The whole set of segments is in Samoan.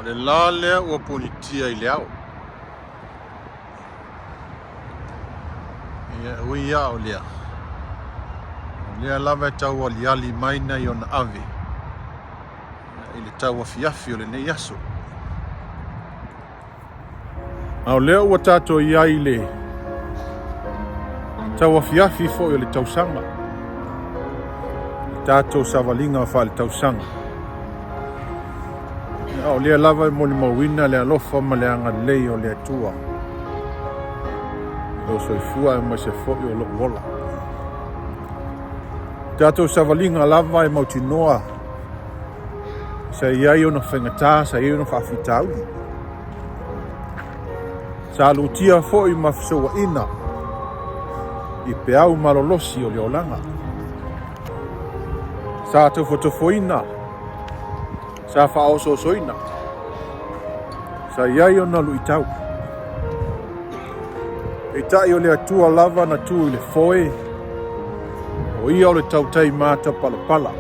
O le la lea ua ponitia i le ao. Ia, ui ia o lea. O lea lava e tau aliali mai nai ona ave i le tau afiafi o lenei aso. A o lea ua tatou i ai i le tauafiafi foi o le tausaga, le tatou savaliga faaletausaga. A o lea lava e molimauina le alofa ma le agalelei o le Atua i lou soifua aemaise foi o lou ola. Tatou savaliga lava e mautinoa Sa i ai ona faigata, sa i ai ona faafitauli. Sa lutia foi ma fesouaina i peau malolosi o le olaga. Sa tofotofoina, sa faaosoosoina, sa i ai ona luitau. Peitai o le Atua lava na tu i le foe, o ia o le tautai matapalapala.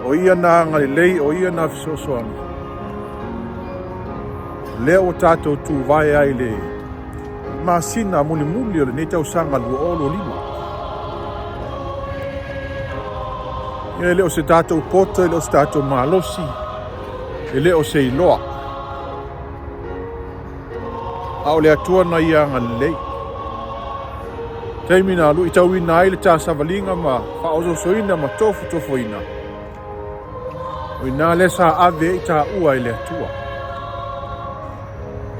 O ia na agalelei, o ia na fesoasoani. O lea ua tatou tuvae ai le masina mulimuli o lenei tausaga 2025. E le o se tatou poto, e le o se tatou malosi, e le o se iloa. A o le Atua na ia agalelei. Taimi na luitauina ai le tasavaliga ma faaosoosoina ma tofotofoina, o ina lea sa ave ai taua e le Atua.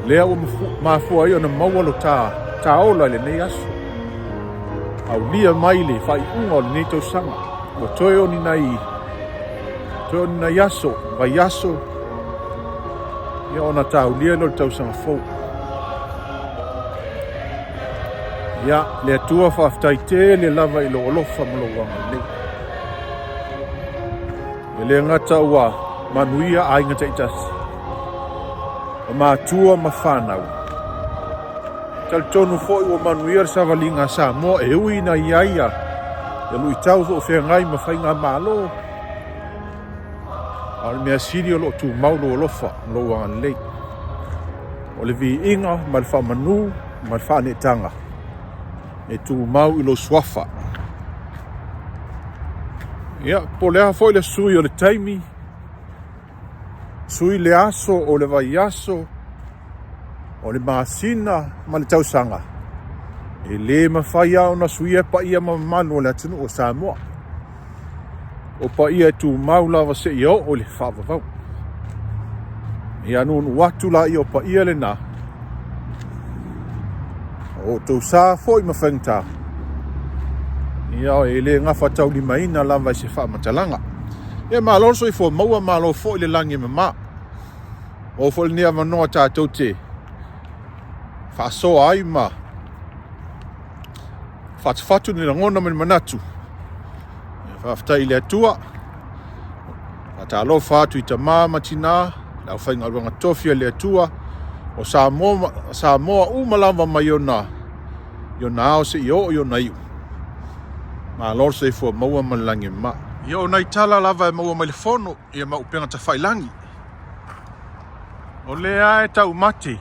Lea ua mafua ai ona maua lo ta taola i lenei aso. Aulia mai le faaiuga o lenei tausaga. Ua toe o ni nai toe o ni nai aso, vaiaso, ia ona taulia lea o le tausaga fou. Ia, le Atua faafetai tele lava i lou alofa ma lou agalelei. E le gata ua manuia aiga taitasi, o matua ma fanau. Talitonu foi ua manuia le savaliga a Samoa e ui ina i ai ia luitau foi o feagai ma faigamalo, A o le mea sili o lo o tumau lou alofa ma lou agalelei. O le viiga ma le faamanu ma le faaneetaga e tumau i lou suafa. Ia, po o le a foi le sui o le taimi, sui le aso o le vaiaso, o le masina ma le tausaga, e le mafai lava ona suia paia ma mamalu o le atunuu o Samoa. O paia e tumau lava seia oo i le faavavau. Ia nuunuu atu laia o paia lena, o outou sa foi ma faigata, ia e le gafataulimaina lava i se faamatalaga. Ia malo le soifua maua, malo foi le lagi e mama. Maua foi lenei avanoa tatou te faasoa ai ma fatufatu ni lagona ma ni manatu. Faafetai i le Atua. Faatalofa atu i tama ma tina, le aufaigaluega tofi a le Atua, o Samoa, Samoa uma lava mai ona, i ona ao seia oo i ona iu. Malo le soifua maua ma le lagi e mama. Ia o nai tala lava e maua mai le fono ia ma upega tafailangi. O lea e taumate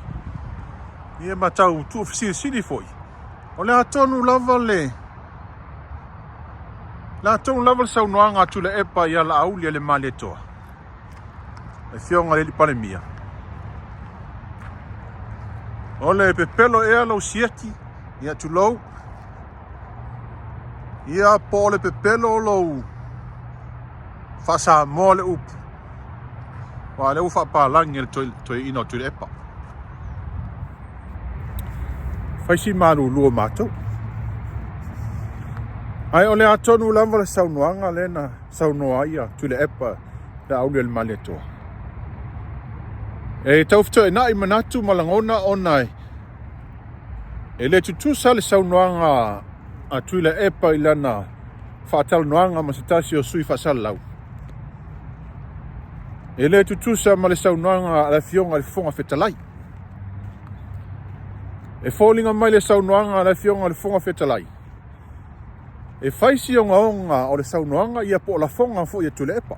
ia ma tau tuufesilisili foi. O le a tonu lava le le a tonu lava le saunoaga a Tuilaepa ia Laauli a le Malietoa, le afioga i le Palemia. O le pepelo ea lou siaki, ia tulou, ia po o le pepelo lou faa-Samoa le upu, aua o lea ua faapalagi e le toeaina o Tuilaepa. Fai si malulu o matou. Ae o le a tonu lava le saunoaga lea na saunoa ai a Tuilaepa Laaulialemalietoa. E tau fetoenai manatu ma lagona ona e le tutusa le saunoaga a Tuilaepa i lana faatalanoaga ma se tasi o sui faasalalau. E le tutusa ma le saunoaga a le Afioga i le Fofoga Fetalai. E foliga mai le saunoaga a le Afioga i le Fofoga Fetalai, e fai si ogaoga o le saunoaga ia po o lafoga foi a Tuilaepa.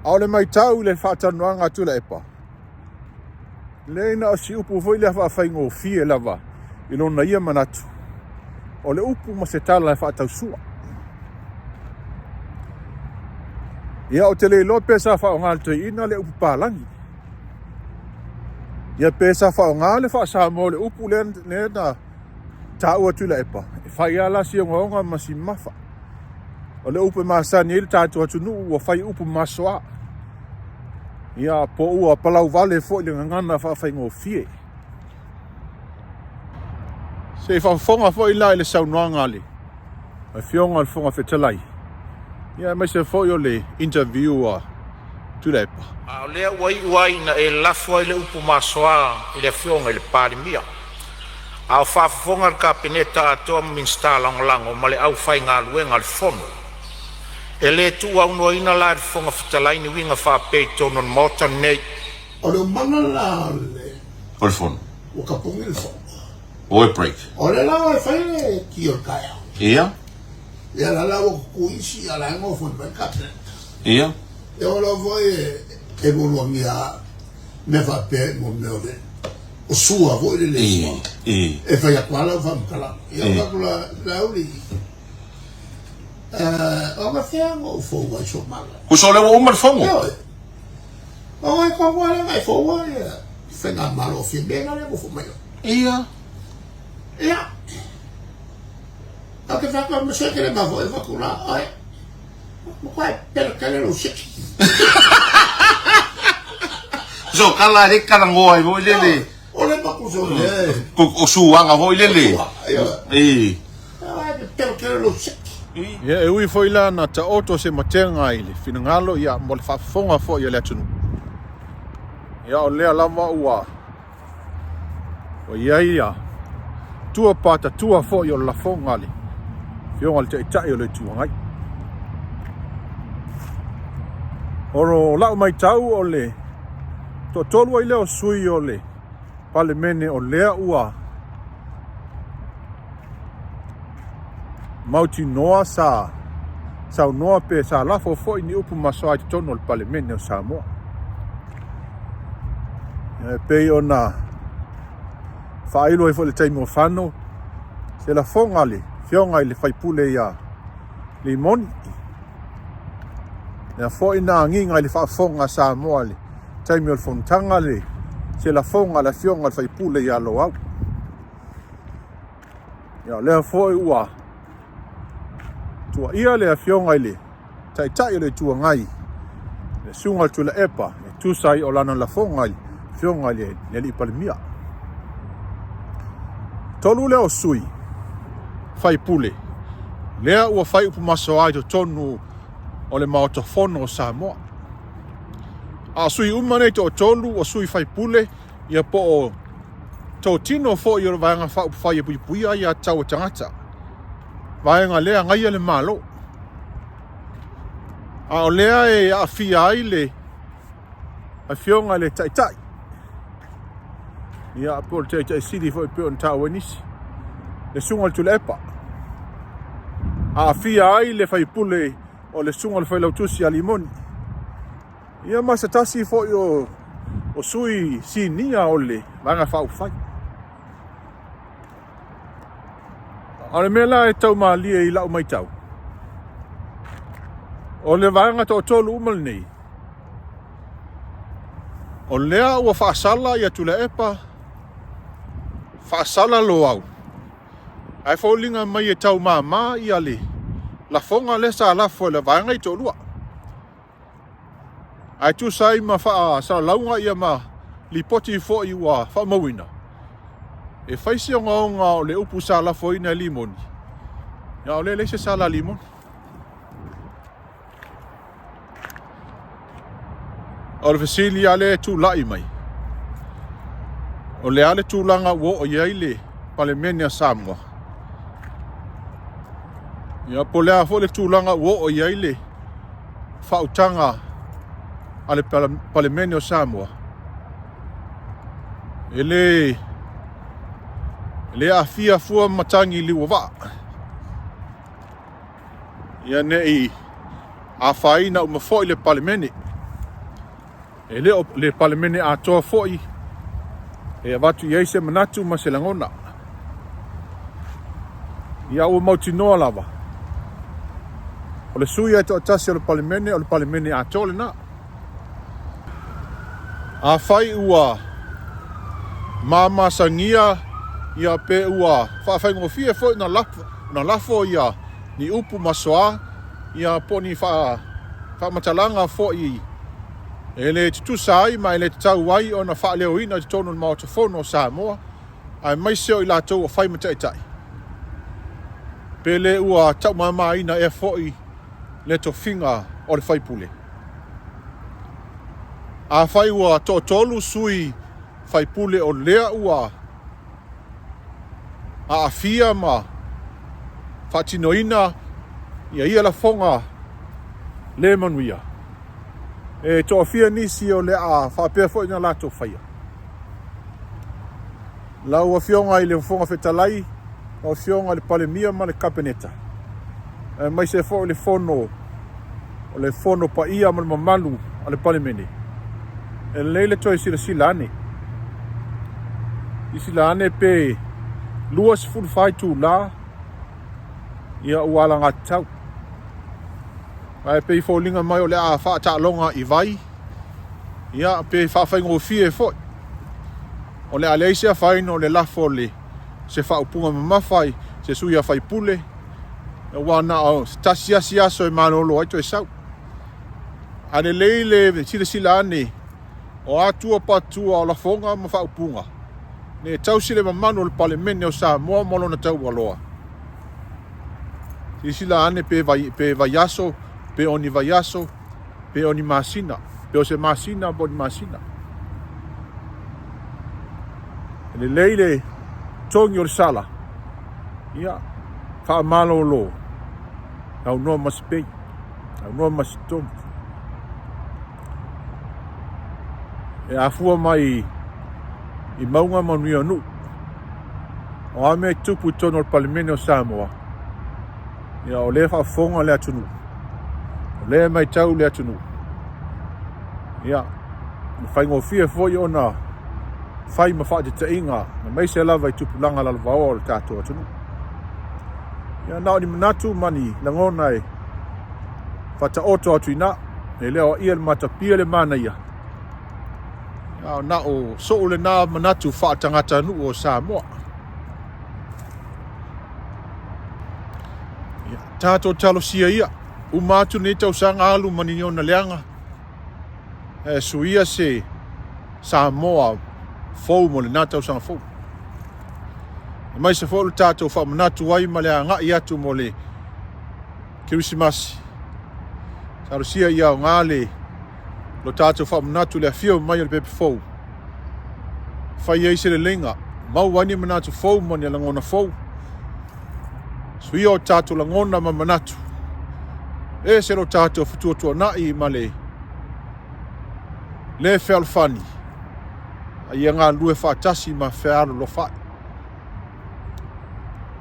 A o le matau i le faatalanoaga a Tuilaepa, leai na o si upu foi lea faafaigofie lava i lona ia manatu, o le upu ma se tala e faatausua. Ia, ou te le iloa pe sa faaaoga e le toeaina le upu palagi, ia pe sa faaaoga le faa-Samoa o le upu lea na taua e Tuilaepa, e fai lava la si ogaoga ma si mamafa. O le upu e masani ai le tatou atunuu ua fai upu masoa. Ia, po ua palauvale foi le gagana faafaigofie. Se i faafofoga foi la i le saunoaga a le Afioga i le Fofoga Fetalai, ia aemaise foi o le interview a Tuilaepa. A o lea ua iu ai ina e lafo ai le upu masoa i le Afioga i le Palemia, a o faafofoga le Kapeneta atoa ma Minisita Lagolago ma le aufaigaluega a le Fono. E le tuuaunoaina la e le Fofoga Fetalai ni uiga faapea i totonu o le Maota lenei. O le umana la o le O le fono. Ua tapuni le fono. O e break. O le la e fai le ti o le taeao. Ia. Ia la la ua tutu isi a la e nofo mai le Kapeneta. Ia. Ia o la foi e lualuagia mea faapea i mo mea o le o sua foi le le sua. E fai atu lava lau faamatalaga. Ia o atu la Laauli, o na fea na ou fou ai sou mala. Uso o lea ua uma le fono. Ioe. O ai ko wale ngai fou ai faigamalo o Fiame la lea ua fou mai. Ia. Ia. Au te whakau ma se kere ma foi whaku la oe. Ma koe pera kere lo seki. So kala he kala ngoa ai foi lele. O le maku so le. O suaga foi lele. E. Ai pera kere lo seki. Ia, e ui foi la na taoto se matega i le finagalo, ia, mo le faafofoga foi a le atunuu. Ia, o lea lava ua ua i ai ia tua patatua foi o le lafoga a le Afioga i le Taitai o le Itu Agai. O lau matau o le toatolu ai lea o sui o le Palemene o lea ua mautinoa sa saunoa pe sa lafo foi ni upu masoa i totonu o le Palemene o Samoa. E pei ona faailo ai foi le taimi o fano se lafoga a le Afioga i le faipule ia Limoni. Lea foi na agiga i le faafofoga a Samoa i le taimi o le fonotaga le se lafoga a le Afioga i le faipule ia Loau. Ia o lea foi ua tuuaia le Afioga i le Taitai o le Itu Agai, le Susuga i le Tuilaepa, e tusa ai o lana lafoga i le Afioga i le Alii Palemia. Tolu lea o sui faipule, lea ua fai upu masoa i totonu o le Maota Fono o Samoa. A o sui uma nei toatolu o sui faipule, ia po o totino foi o le Vaega Faaupufai e Puipuia Aiatatau a Tagata, vaega lea agaia le Malo. A o lea e aafia ai le Afioga i le Taitai, ia po o le Taitai Sili foi pei ona taua e nisi, le Susuga i le Tuilaepa. Aafia ai le faipule o le Susuga i le Failautusi ia Limoni, ia ma se tasi foi o sui sinia o le Vaega Faaupufai. A o le mea la e tau malie i lau matau, o le vaega toatolu uma lenei, o lea ua faasala ia Tuilaepa, faasala Loau, ae foliga mai e tau mama ia le lafoga lea sa lafo e le vaega i toalua. Ae tusa ai ma faasalalauga ia ma lipoti foi ua faamauina, e fai se ogaoga o le upu sa lafoina e Limoni, a o lea e leai se sala a Limoni. O le fesili lava lea e tulai mai, o le a le tulaga ua oo i ai le Palemene a Samoa? Ia, po o le a foi le tulaga ua oo i ai le faautaga a le Palemene o Samoa, e le aafia fua matagi i liu o vaa, ia ne i afaina uma foi le Palemene. E le o le Palemene atoa foi e avatu i ai se manatu ma se lagona. Ia ua mautinoa lava, o le sui e toatasi o le Palemene, o le Palemene atoa lena. Afai ua mamasagia ia pe ua faafaigofie foi ona lafo, ona lafo ia ni upu ma soa ia po o ni faamatalaga foi e le tutusa ai ma e le tatau ai ona faaleoina i totonu o le Maota Fono o Samoa, aemaise o i latou ua fai ma taitai. Pe le ua taumamaina ea foi le tofiga o le faipule. Afai ua toatolu sui faipule o lea ua aafia ma faatinoina ia ia lafoga le manuia, e toafia nisi o le a faapea foi ona latou faia. Lau Afioga i le Fofoga Fetalai, lau Afioga i le Palemia ma le Kapeneta, aemaise foi le fono o le fono paia ma le mamalu a le Palemene, e lelei le toe silasila ane. Silasila ane pe 24 itula ia ua alagatatau. Ae pei foliga mai o le a faataaloga i vai, ia pe faafaigofie foi. O le a leai se afaina o le lafo o le se faaupuga mamafa i se sui a faipule, aua na o se tasi asi aso e malolo ai toe sau. A lelei le silasila ane o atua patua o lafoga ma faaupuga, ne tausi le mamalu o le Palemene o Samoa ma lona taualoa. Silasila ane pe, vai, pe vaiaso, pe o ni vaiaso, pe o ni masina, pe o se masina po o ni masina. E lelei le togi o le sala, ia, faamalolo, aunoa ma se pei, aunoa ma se togi. E afua mai i mauga manuia o nuu. O a mea e tupu i totonu o le Palemene o Samoa, ia o lea e faafofoga le atunuu, o lea e matau le atunuu. Ia, e faigofie foi ona fai ma faataitaiga, aemaise lava i tupulaga lalovaoa o le tatou atunuu. Ia, na o ni manatu ma ni lagona e faataoto atu i ina, e le o aia le matapia le manaia, a na o sou lena manatu faatagatanuu o Samoa. Ia, tatou talosia ia, uma atu lenei tausaga alu ma ni ona leaga, e suia se Samoa fou mo lena tausaga fou. Aemaise foi o le tatou faamanatu ai ma le agai atu mo le Kerisimasi. Talosia ia aoga le lo tatou faamanatu i le afio mai o le pepe fou. Fai ai se leleiga, maua ai ni manatu fou ma ni lagona fou. Suia o tatou lagona ma manatu. Ese lo tatou fetuatuanai ma le le fealofani, a ia galulue faatasi ma fealolofa'i.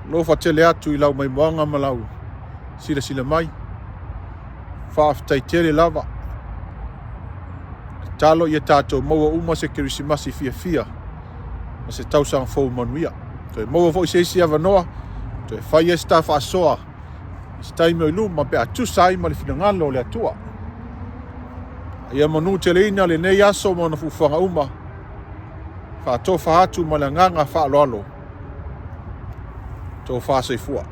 Alofa tele atu i lau maimoaga ma lau silasila mai. Faafetai tele lava. Tatalo ia tatou maua uma se Kerisimasi fiafia ma se tausaga fou manuia. Toe maua foi se isi avanoa, toe fai ai se ta faasoa i se taimi o i luma pe a tusa ai ma le finagalo o le Atua. Ia manuteleina lenei aso ma ona fuafuaga uma. Faatofa atu ma le agaga faaaloalo. Tofa soifua.